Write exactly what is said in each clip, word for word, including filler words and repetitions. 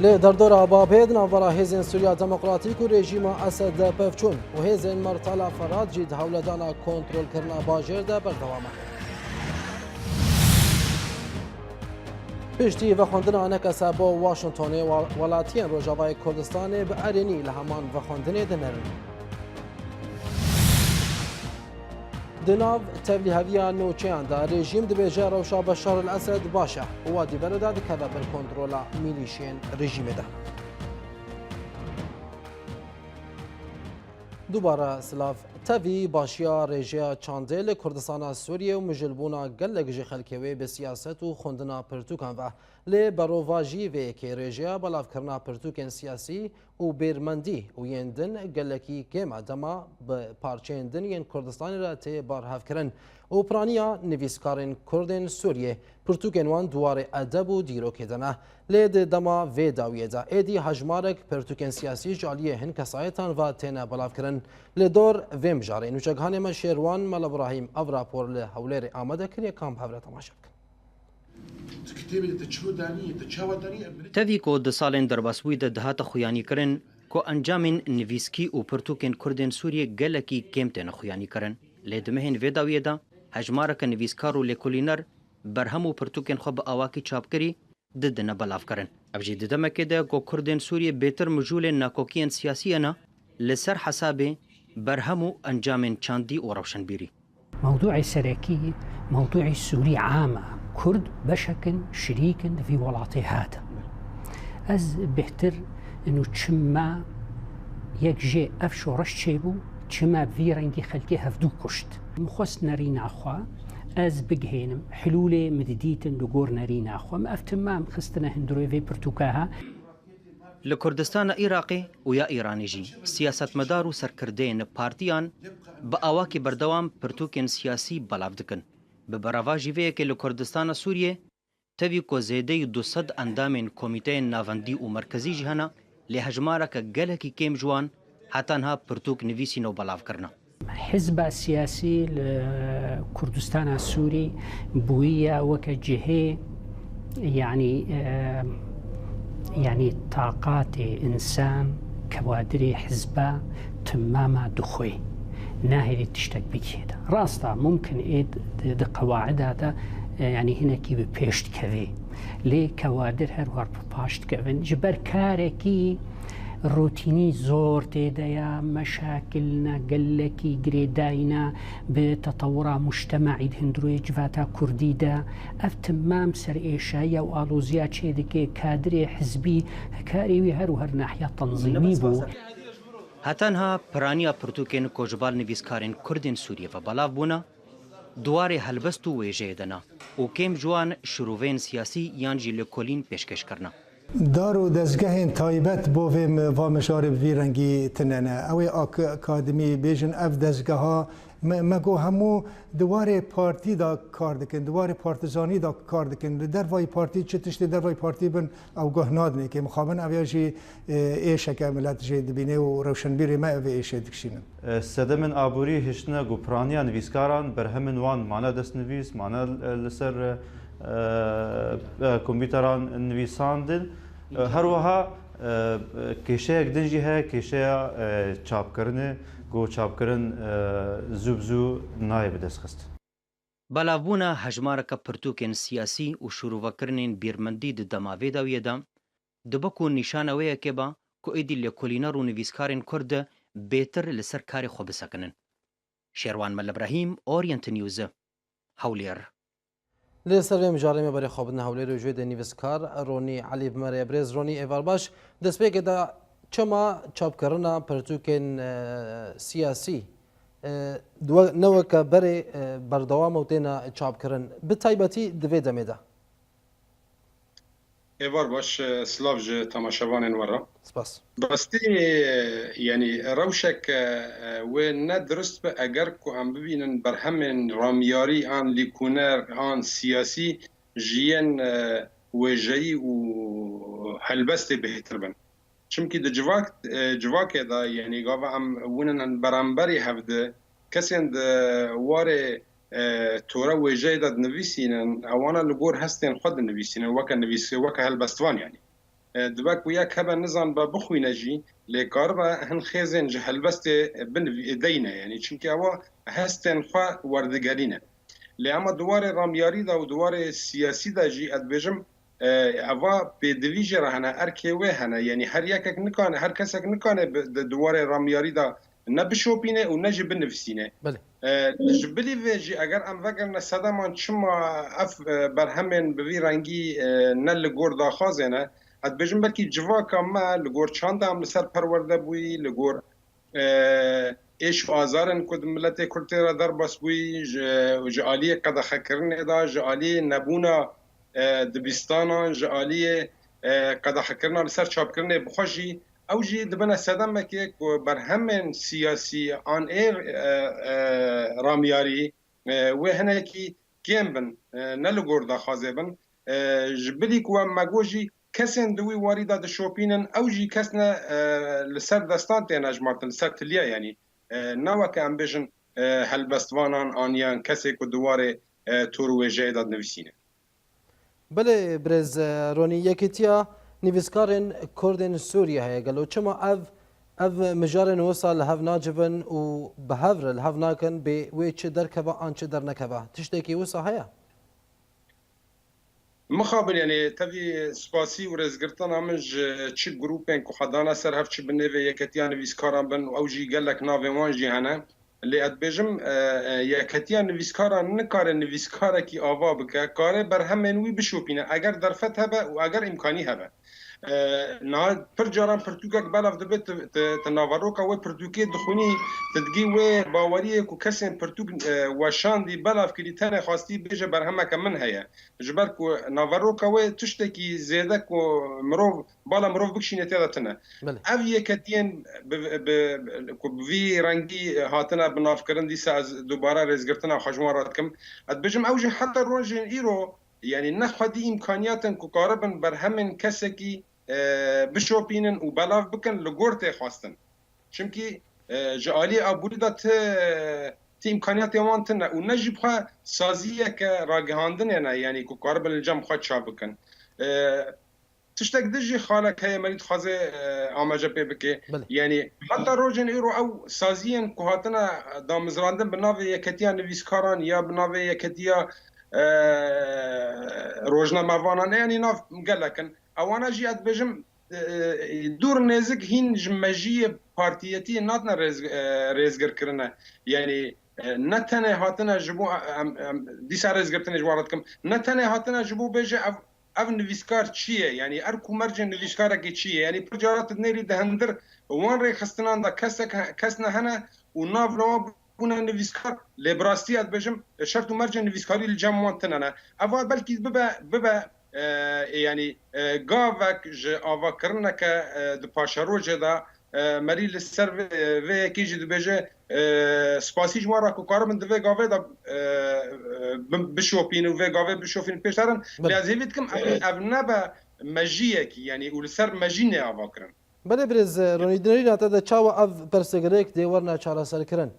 Li derdora Babê di navbera Hêzên Sûriya Demokratîk û rejîma Esed de pevçûn û hêzên Mertala Ferat jî di hewledana kontrolkirina bajêr de berdewam e. Piştî vexwendina nekese bo Washingtonê, wa-, welatiyên Rojavayê Kurdistanê bi erênî li heman vexwendinê dinêrin. Di nav tevlîheviya nûçeyan de rejîm dibêje rewşa Beşar el Esed baş e û wa dîbere de dikeve bin kontrola milîşiyên rejîmê de. Dubare silav. Tevî başiya rêjeya çandê li Kurdistana Sûriyê û mijilbûna gelek ji xelkê wê bi siyaset û xwendina pirtûkan ve. Lê berovajî vê yekê rêjeya belavkirina pirtûkên siyasî û bêrmendî û yên din gelekî kêm e dema bi parçeyên din yên Kurdistanê re tê barhevkirin û piraniya nivîskarên Kurdên Sûriyê pirtûkên wan di warê edeb û dîrokê de ne. Lê di dema vê dawiyê de êdî hejmarek pirtûkên siyasî ji aliyê hin kesayetan ve têne belavkirin. Li dor vê mijarê nûçegihanê me Şêrwan Mela Birahîm ev rapor li Hewlêrê amade kiriye, ka em bi hev re temaşe bikin. Tu kitêbê de te çilo danî, te çawa danî, em Tevî ku di salên derbasbûyî de dihate xuyanîkirin ku encamên nivîskî û pirtûkên Kurdên Sûriyê gelekî kêm têne xuyanîkirin. Lê di mehên vê dawiyê de hejmareke nivîskar û lêkolîner berhem û pirtûkên xwe bi awakî çapkirî didine belavkirin. Ev jî di demekê de ku Kurdên Sûriyê bêtir mijûlên nakokiyên siyasî ye ne, li ser hesabê berhem û encamên çandî û rewşenbîrî. Mewdûê serekî, mewdûê Sûrî am e. Kurd beşek in, şirîk in di vî welatê hate. Ez bêhtir inu çima yek jê ev şoreş çêbû, çima vî rengî xelkê hevdû kuşt. Min xwest nerîna xwe ez bigihênim, hilûlê min didîtin li gor nerîna xwe. Min ev timam xistine hundirê vê pirtûka ha. Li Kurdistana Iraqê û ya Îranê jî siyasetmedar û serkirdeyên partiyan bi awakî berdewam pirtûkên siyasî belav dikin. Bi berevajî vê yekê li Kurdistana Sûriyê, tevî ku zêdeyî du sed endamên komîteyên navendî û merkezî jî hene, lê hejmareke gelekî kêm ji wan heta niha pirtûk nivîsîn û belav kirine. Hizba siyasî li Kurdistana Sûrî bûyiye weke cihê, yanî, e, yanî taqatê însan, kewadirê hizba timama dixwê. Nahêlî tiştek bigihê de. Rast e, mumkin ê di, di qewaida de, e, yanî hinekî bi pêş dikevê. Lê kewadir her wiha bi paş dikevin. Ji ber karekî rutînî zor tê de ya, meşakil ne, gelekî girêdayî ne bi tetewira mujtemaî di hundirê civata kurdî de. Ev timam serêşayiya û aloziya çêdike, kadirê hizbî karê wî her û her nahiya tenzîmî bû. Heta niha piraniya pirtûkên ku ji bal nivîskarên Kurdên Sûriyê ve belav bûne, di warê helbest û wêjeyê de ne û kêm ji wan şirûveyên siyasî yan jî lêkolîn pêşkêş kirine. Dar û dezgehên taybet bo vê mi-, va mijarê bi vî rengî tune ne. Ew ê ak-, akademî bêjin ev dezgeha me, me got hemû di warê partî de kar dikin, di warê partizanî de kar dikin. Li dervayî partî çi tiştê dervayî partî bin ew guh nadin êkê. Mixabin ev ya jî, e, êşeke milet jê dibîne û rewşenbîrê me ev ê êşê dikişînin. E, sedemên aborî hiştine ku piraniya nivîskaran, berhemên wan mane destnivîs, mane, e, li ser, e, e, kompîteran nivîsandin. E, her wiha, e, kêşeyek din jî heye, kêşeya, e, çapkirinê, ku çapkirin, e, zû bi zû nayê bidestxist. Belavbûna hejmareke pirtûkên siyasî û şûrûvekirinên bîrmendî di dema vê dawiyê de, dibe ku nîşana wê yekê be ku êdî lêkolîner û nivîskarên Kurd bêtir li ser karê xwe bisekinin. Şêrwan Mel Ibrahîm, Orient News, Hewlêr. Lê ser vê mijarê me berê xwe bidin Hewlêr û ji wê de nivîskar Ronî Elî bi me re ye. Birêz Ronî, êvar baş. Destpêkê de çima çapkirina pirtûkên, e, siyasî, e, di we-, ne weke berê, e, berdewam e û têne çapkirin? Bi taybetî di vê demê de. Êvar baş, e, silav ji temaşevanên we re. Spas. Bi rastî, e, yanî rewşek, e, e, wê ne dirust be eger ku em bibînin berhemên ramyarî an lîkûner an siyasî ji yên, e, wêjeyî û helbestê bêhtir bin. Çimkî di civak, e, civakê de, yanî gava em winin beramberî hev di kesên di warê, e, tore wêjeyê de dinivîsînin, ewana li gor hestên xwe dinivîsînin, weke nivîs-, weke helbestvan yanî. e, dibe ku yek hebe nizanibe bixwîne jî, lê karibe hin xêzên ji helbestê binivî-, deyne, yanî çimkî ewa hestên xwe werdigerîne. Lê ema di warê ramyarî de û di warê siyasî de jî ez dibêjim, e, eva pêdivî jê re hene, erkê wê hene. Yanî her yekek nikane, her kesek nikane bi, di, di warê ramyarî de ne bişopîne û ne jî binivîsîne. Belê. E, ji bilî vê jî eger em vegerine sedeman çima ev, e, berhemên bi vî rengî, e, ne li gor daxwazê ne, ez dibêjim belkî civaka me li gor çanda em li ser perwerde bûyî, li gor, e, êş û azarên ku di miletê Kurd tê re derbas bûyî, ji, ji aliyê qedexekirinê de, ji aliyê nebûna, e, dibistanan, ji aliyê, e, qedexekirina li ser çapkirinê bi xwe jî, ew jî dibine sedemekê ku berhemên siyasî an ê, e, e, ramyarî, e, wê hinekî kêm bin, e, ne li gor daxwazê bin. E, ji bilî ku em me got jî kesên di wî warî de dişopînin, ew jî kes ne, e, li ser destan têne hejmartin, li ser tiliya yanî. E, ne weke em bêjin, e, helbestvanan an yan kesê ku di warê, e, tor û wêjeyê de dinivîsîne. Belê birêz, e, Ronî, Yekîtiya Nivîskarên Kurdên Sûriyê heye. Gelo çima ev, ev mijarên wisa li hev nacivin û bi hev re li hev nakin, bê wê çi derkeve an çi dernekeve? Tiştekî wisa heye? Mixabin, yanî tevî spasî û rêzgirtina min ji çi grûpên ku xwe dane ser hev, çi bi nêvê Yeketiya Nivîskaran bin û ew jî gelek navên wan jî hene. Lê ez dibêjim, e, e, Yeketiya Nivîskaran nikare nivîskarekî ava bike, kare berhemên wî bişopîne, eger derfet hebe û eger îmkanî hebe. E, niha pir caran pirtûkek belav dibe, tu, tu, tu naveroka wê pirtûkê dixwînî, tu digî wê baweriyê ku kesên pirtûk, e, weşandî, belav kirî, tenê xwastî bêje berhemeke min heye. Ji ber ku naveroka wê tiştekî zêde ku mirov, bala mirov bikişîne tê de tune. Belê. Ev yeketiyên bi, bi, bi, ku bi vî rengî hatine binavkirin, dîsa ez dubare rêzgirtina xwe ji wan re dikim. Ez dibêjim ew jî heta rojên îro, yanî ne xwedî îmkaniyat in ku karibin berhemên kesekî, e, bişopînin û belav bikin li gor tê xwestin. Çimkî, e, ji aliyê aborî de ti, ti îmkaniyatê wan tune û ne jî bi xwe saziyeke ragihandinê ne, yanî ku karibin li cem xwe çap bikin. E, tiştek din jî xalek heye, merî dixwaze, e, amaje pê bike. Belê. Yanî heta rojên îro ew saziyên ku hatine damizrandin bi navê Yeketiya Nivîskaran ya bi navê Yeketiya, e, Rojnamevanan, yanî nav gelek in. Ewana jî ez dibêjim, e, dûr nêzik hîn ji mejiyê partiyetiyê natine rêz-, e, rêzgirkirine. Yanî, e, ne tenê hatine ji bo, em, em, dîsa rêzgirtinê ji wan re dikim, ne tenê hatine ji bo bêje ev, ev nivîskar çi ye? Yanî erk û mercên nivîskarekî çi ye? Yanî pir cara tu dinêrî di hindir wan rêxistinan de kesek he-, kesne hene û nav li wan bûne nivîskar, lê bi rastî ez dibêjim, şert û mercên nivîskarî li cem wan tune ne. Eva belkî bibe, bibe, e, e, yanî, e, gavek ji avakirineke, e, di paşerojê de, e, merî li ser vê, vê yekê jî dibêje, e, spasî ji wan re ku karibin di vê gavê de, e, e, bi-, bişopîn û vê gavê bişopîn pêş herin. Belê. Lê ez hêvî dikim ev, ev nebe mejiyekî, yanî û li ser mejî nê avakirin. Belê birêz, e, Ronî, di nêrîna te de çawa ev pirsgirêk dê werine çareserkirin?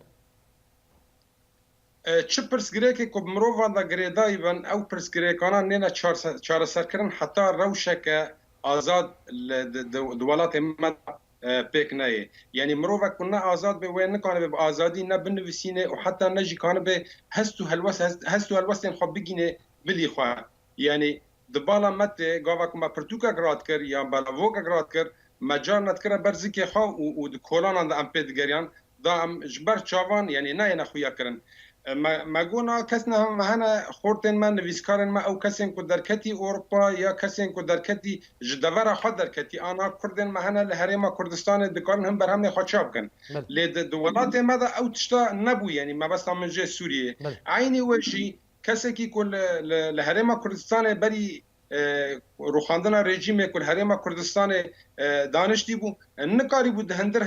E, çi pirsgirêkê ku bi mirovan de girêdayî bin, ew pirsgirêkana nêne çarse-, çareserkirin heta rewşeke azad li, di, di, di welatê me de, e, pêk neyê. Yanî mirovek ku ne azad be, wê nikanibe bi azadî ne binivîsîne û heta ne jî kanibe hest û helwest, hest, hest û helwestên xwe bigîne bilî xwe. Yanî di bala me tê, gava ku me pirtûkek radikir yan belavokek radikir, me carna dikire ber zikê xwe û, û di kolanan de em pê digeriyan, da em ji ber çavan, yanî nayêne xuya kirin. E, me, me got na kes ne, me hene xortên me, nivîskarên me, ew kesên ku derketî Ewropa ya kesên ku derketî ji devera xwe derketî, ana Kurdên me hene li Herêma Kurdistanê dikarin hin berhemê xwe çap bikin. Belê. Lê di, di welatê me de ew tişta nebû, yanî mebesta min jê Sûriyê. Belê. Eynî we jî kesekî ku li, li, li Herêma Kurdistanê berî, e, rûxandina rejîmê ku li Herêma Kurdistanê, e, daniştî bû, e, nikarîbû di hindir, e,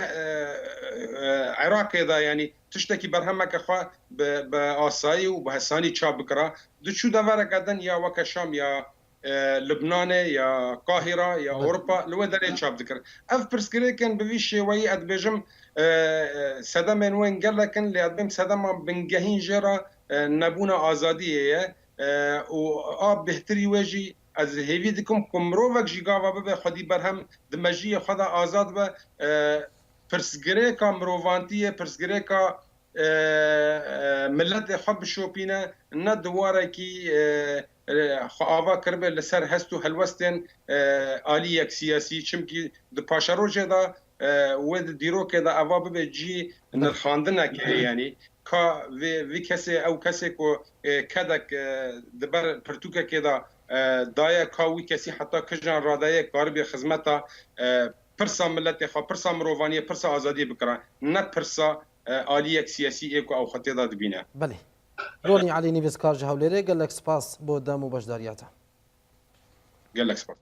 e, Iraqê de, yanî tiştekî berhemeke xwe bi, bi asayî û bi hesanî çap bikira. Diçû devereke din ya weke Şam ya, e, Libnanê ya Qahira ya Belê. Ewropa li wê derê çap dikir. Ev pirsgirêkên bi vî şêweyî ez dibêjim, e, e, sedemên wên gelek in, lê ez dibêm sedema bingehîn jê re, e, nebûna azadiyê ye, e, û a bêhtirî wê jî Ez hêvî dikim ku mirovek jî gava bibe xwedî berhem di mejiyê xwe de azad be. E, pirsgirêka mirovantiyê, pirsgirêka, e, e, miletê xwe bişopîne, ne di warekî, e, e, xwe ava kiribe li ser hest û helwestên, e, aliyek siyasî. Çimkî di paşerojê de, e, wê di dîrokê de eva bibe cî nirxandinekê, yanî ka vê, vê kesê, ew kesê ku, e, kedek, e, di ber pirtûkekê de, e, daye, ka wî kesî heta kijan radayê karibê xizmeta, e, pirsa miletê xwe, pirsa mirovaniyê, pirsa azadiyê bikira, ne pirsa, e, aliyek siyasî ê ku ew xwe tê de dibîne. Belê. Ronî Elî, nivîskar ji Hewlêrê, gelek spas bo dem û beşdariya te. Gelek spas.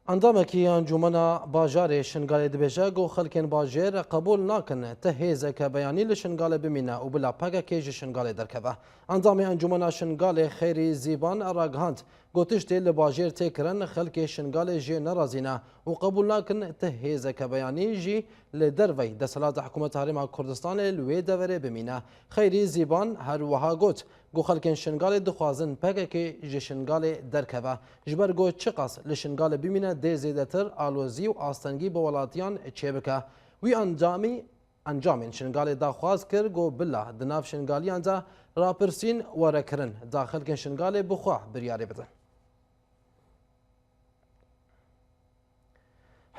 Endamekî Encûmena Bajarê Şingalê dibêje ku xelkên bajêr qebûl nakin ti hêzeke beyanî li Şingalê bimîne û bila P K K ji Şingalê derkeve. Endamê Encûmena Şingalê Xeyrî Zîban ragihand ku tiştê li bajêr tê kirin, xelkê Şingalê jê nerazî ne û qebûl nakin ti hêzeke beyanî jî li dervey desthilata Hikûmeta Herêma Kurdistanê li wê deverê bimîne. Xeyrî Zîban her wiha got, ku xelkên Şingalê dixwazin P K K ji Şingalê derkeve. Ji ber ku çiqas li Şingalê bimîne dê zêdetir alozî û astengî bi welatiyan çêbike. Wî encamî, encamên Şingalê daxwaz kir ku bila di nav Şingaliyan de rapirsîn were kirin, da xelkên Şingalê bi xwe biryarê bidin.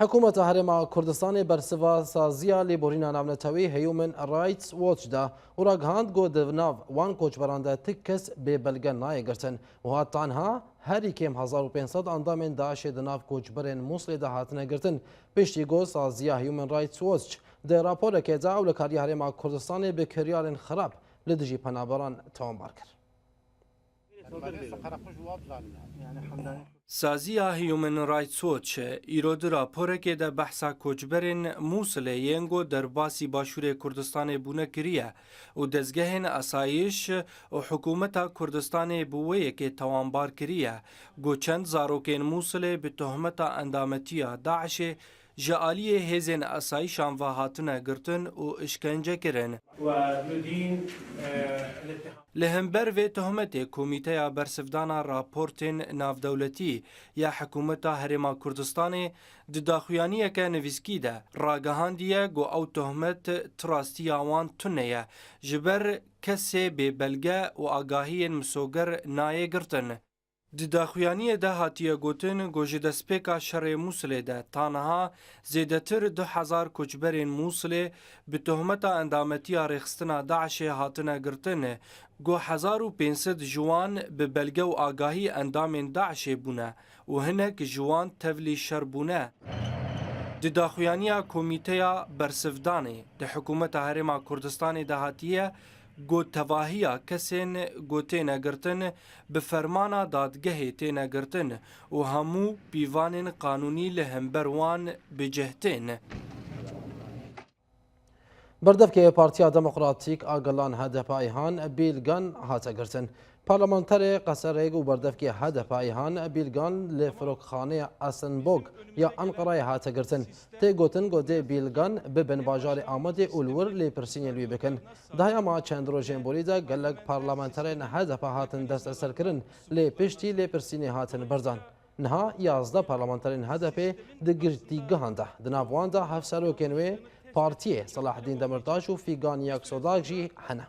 Hikûmeta Herêma Kurdistanê bersiva saziya lêborîna navnetewî Human Rights Watch da û ragihand ku di nav wan koçberan de ti kes bê belge nayê girtin û hat tanha herî kêm hezar û pênc sed endamên DAIŞê di nav koçberên Mûsilê de hatine girtin. Piştî ku saziya Human Rights Watch di raporekê de ewlekariya Herêma Kurdistanê bi kiryarên xirab li dijî penaberan tawanbar kir. Saziya Human Rights Watch îro di raporekê de behsa koçberên Mûsilê yên ku derbasî Başûrê Kurdistanê bûne kiriye û dezgehên asayiş û hikûmeta Kurdistanê bi wê yekê tawanbar kiriye ku çend zarokên Mûsilê bi tohmeta endametiya DAIŞê ji aliyê hêzên asayişan ve hatine girtin û işkence kirin. Li hember vê tohmetê Komîteya Bersivdana Raportên Navdewletî ya Hikûmeta Herêma Kurdistanê di daxuyaniyeke nivîskî de ragihandiye ku ew tohmet ti rastiya wan tune ye, ji ber kesê bê belge û agahiyên misoger nayê girtin. Di daxuyaniyê de hatiye gotin ku ji destpêka şerê Mûsilê de ta niha zêdetir du hezar koçberên Mûsilê bi tohmeta endametiya rêxistina DAIŞê hatine girtin, ku hezar û pênc sed ji wan bi belge û agahî endamên DAIŞê bûne û hinek ji wan tevlî şer bûne. Di daxuyaniya Komîteya Bersivdanê di Hikûmeta Herêma Kurdistanê de hatiye ku tevahiya kesên ku têne girtin bi fermana dadgehê têne girtin û hemû pîvanên qanûnî li hember wan bi cih tên. Berdevkê Partiya Demokratîk a Gelan H D P a Îhan Bîlgan hate girtin. Parlamenterê Qeserê û berdevkê H D P a Îhan Bîlgan li Firokxaneya Esenbog ya Enqerayê hate girtin. Tê gotin ku dê Bîlgan bibin bajarê Amedê û li wir lêpirsînê li wî bikin. Di heyama çend rojên borî de gelek parlamenterên H D P hatin desteserkirin, lê piştî lêpirsînê hatin berdan. Niha yazdeh parlamenterên H D P di girtîgehan de, di nav wan de hevserokên wê partiyê Selahaddîn Demirtaş û Fîgan Yeksodak jî hene.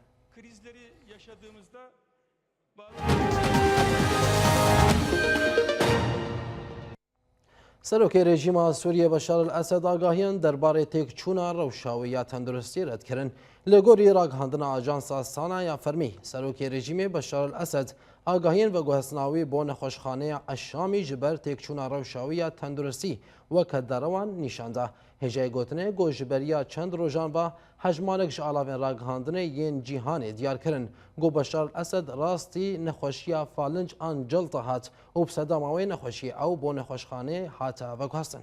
Serokê rejîma Sûriyê Beşar el Esed agahiyan derbarê têkçûna rewşa wî ya tenduristî red kirin. Li gorî ragihandina Ajansa Sana ya Fermî, serokê rejîmê Beşar el Esed agahiyên veguhestina wî bo nexweşxaneya Eşamî ji ber têkçûna rewşa wî ya tenduristî weke derewan nîşan da. Hêjayî gotinê ku ji beriya çend rojan ve hejmarek ji alavên ragihandinê yên cîhanê diyar kirin ku Beşar el Esed rastî nexweşiya falinc an celta hat û bi sedema wê nexweşiyê ew bo nexweşxanê hate veguhestin.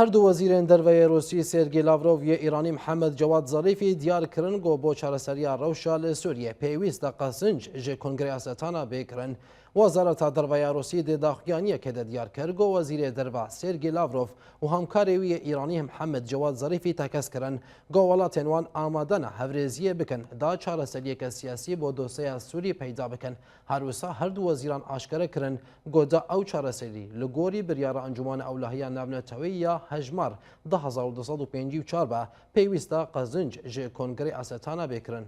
Her du wezîrên derve yê Rûsî Sergî Lavrov yê Îranî Mihemed Cewad Zarîfî diyar kirin ku bo çareseriya rewşa li Sûriyê pêwîst e qezinc ji Kongrê Asetana bê kirin. Wezareta Derve ya Rûsî di daxuyaniyekê de diyar kir ku Wezîrê Derve Sergî Lavrov û hemkarê wî yê Îranî Mihemed Cewad Zarîfî tekez kirin ku welatên wan amade ne hevrêziyê bikin da çareseriyeke siyasî bo dosyeya Sûrî peyda bikin. Her wisa her du wezîran aşkere kirin ku da ew çareserî li gorî biryara Encûmana Ewlehiya Navneteweyî ya hejmar du hezar û du sed û pêncî û çar be, pêwîst e qezinc ji Kongrê Asetana bê kirin.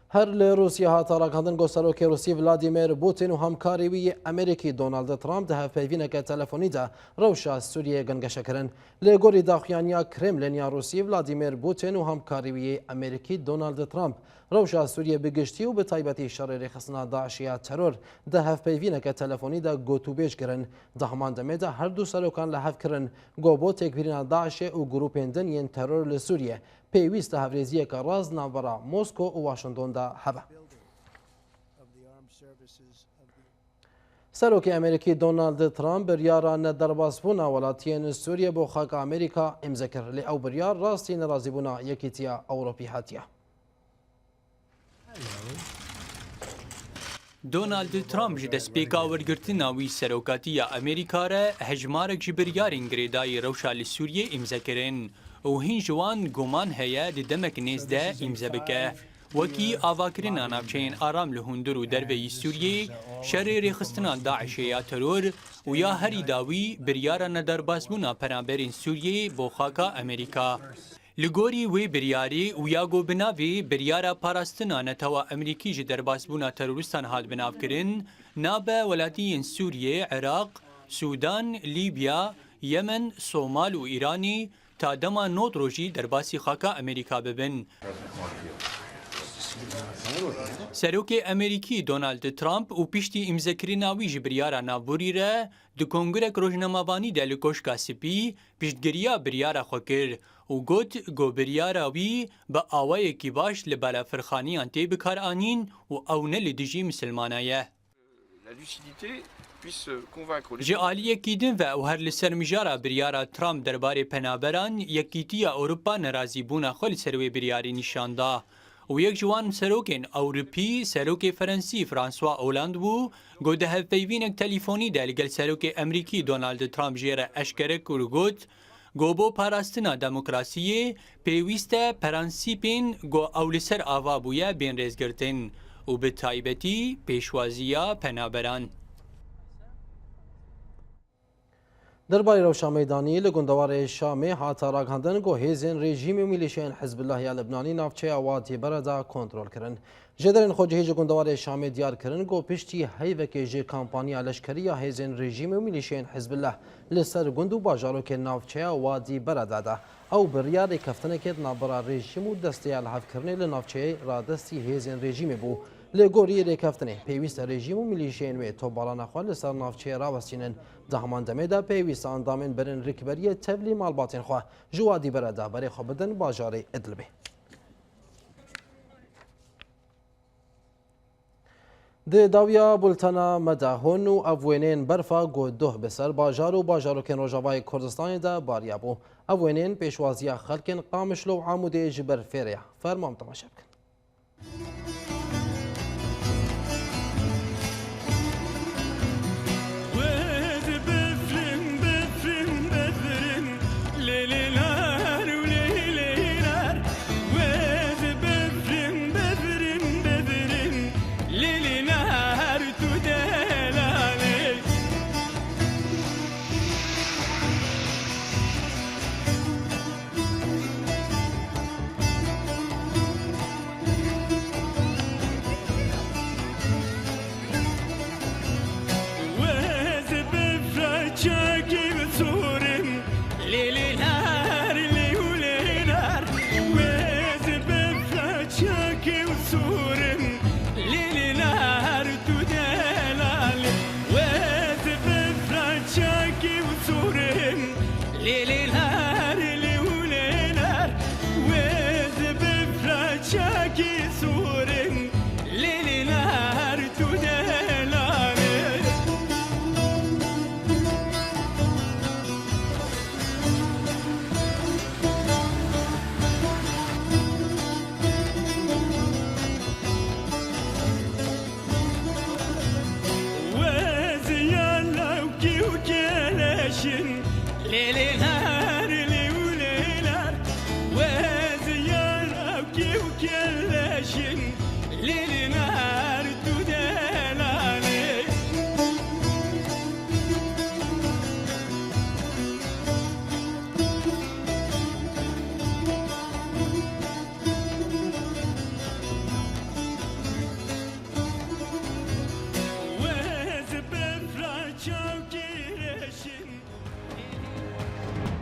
Her li Rûsya hate ragihandin ku Serokê Rûsî Vladimir Putin û hemkarê wî yê Amerîkî Donald Trump di hevpeyvîneke telefonî de rewşa Sûriyeyê gengeşe kirin. Li gorî daxuyaniya Kremlin ya Rûsî, Vladimir Putin û hemkarê wî yê Amerîkî Donald Trump rewşa Sûriyê bi giştî û bi taybetî şerê rêxistina DAIŞê ya teror di hevpeyvîneke telefonî de gotûbêj kirin. Di heman demê de her du serokan li hev kirin ku bo têkbirîna DAIŞê û grûpên din yên teror li Sûriyê pêwîst e hevrêziyeke rast navbera Mosko û Washington de hebe. Serokê Amerîkî Donald Trump biryara nederbasbûna welatiyên Sûriyê bo xaka Amerîka îmze kir, lê ew biryar rastî nerazîbûna Yekîtiya Ewropî hatiye. Donald Trump ji destpêka wergirtina wî serokatiya Amerîka re hejmarek ji biryarên girêdayî rewşa li Sûriyê îmze kirin û hîn ji wan guman heye di demek nêz de îmze bike. Wekî avakirina navçeyên aram li hundir û derveyî Sûriyê, şerê rêxistina DAIŞê ya teror û ya herî dawî biryara nederbasbûna penaberên Sûriyê bo xaka Amerîka. Li gorî wê biryarê û ya ku bi navê biryara parastina netewa Amerîkî ji derbasbûna terorîstan hat binavkirin, nabe welatiyên Sûriyê, Iraq, Sûdan, Lîbya, Yemen, Somal û Îranî ta dema nod rojî derbasî xaka Amerîka bibin. Serokê Amerîkî Donald Trump û piştî îmzekirina wî ji biryara navborî re di kongirek rojnamevanî de li Koşka Spî piştgiriya biryara xwe kir û got ku biryara wî bi awayekî baş li balafirxaniyan tê bikaranîn û ew ne li dijî misilmana ye. Ji aliyekî din ve û her li ser mijara biryara Trump derbarê penaberan, Yekîtiya Ewropa nerazîbûna xwe li ser wê biryarî nîşan da û yek ji wan serokên Ewropî, serokê Ferensî François Hollande bû, ku di hevpeyvînek telîfonî de li gel serokê Amerîkî Donald Trump jê re eşkere kir û got, Go bo parastina demokrasiyê pêwîst e prensîpên go ew li ser ava bûye bên rêzgirtin û bi taybetî pêşwaziya penaberan. Derbarê rewşa meydanî li gundewarê Şamê hate ragihandin ku hêzên rejîmê û milîşeyên Hizbullah ya Libnanî navçeya Wadî Bereda kontrol kirin. Jêderên xwecihî ji gundewarê Şamê diyar kirin ku piştî heyvekê ji kampanya leşkerî ya hêzên rejîmê û milîşeyên Hizbullah li ser gund û bajarokên navçeya Wadî Bereda de, ew bi riya rêkeftinekê di navbera rejîm û desteya lihevkirinê li navçeyê radestî hêzên rejîmê bû. Li gorî rêkeftinê, pêwîst e rejîm û milîşeyên wê tobarana xwe li ser navçeyê rawestînin. Di heman demê de pêwîst e endamên berên rikberiyê tevlî malbatên xwe ji Wadî Bereda berê xwe bidin bajarê Idlibê. Di dawiya bultena me de hûn û ev wêneyên berfa ku doh bi ser bajar û bajarokên Rojavayê Kurdistanê de bariyabû. Ev wêneyên pêşwaziya xelkên Qamişlo û Amûdê ji berfê re ye. Ferman temaşe bikin.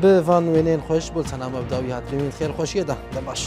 Bi van wêneyên xweş, bol sana me bi dawî hatinê wî xêr xweşiyê de. De baş.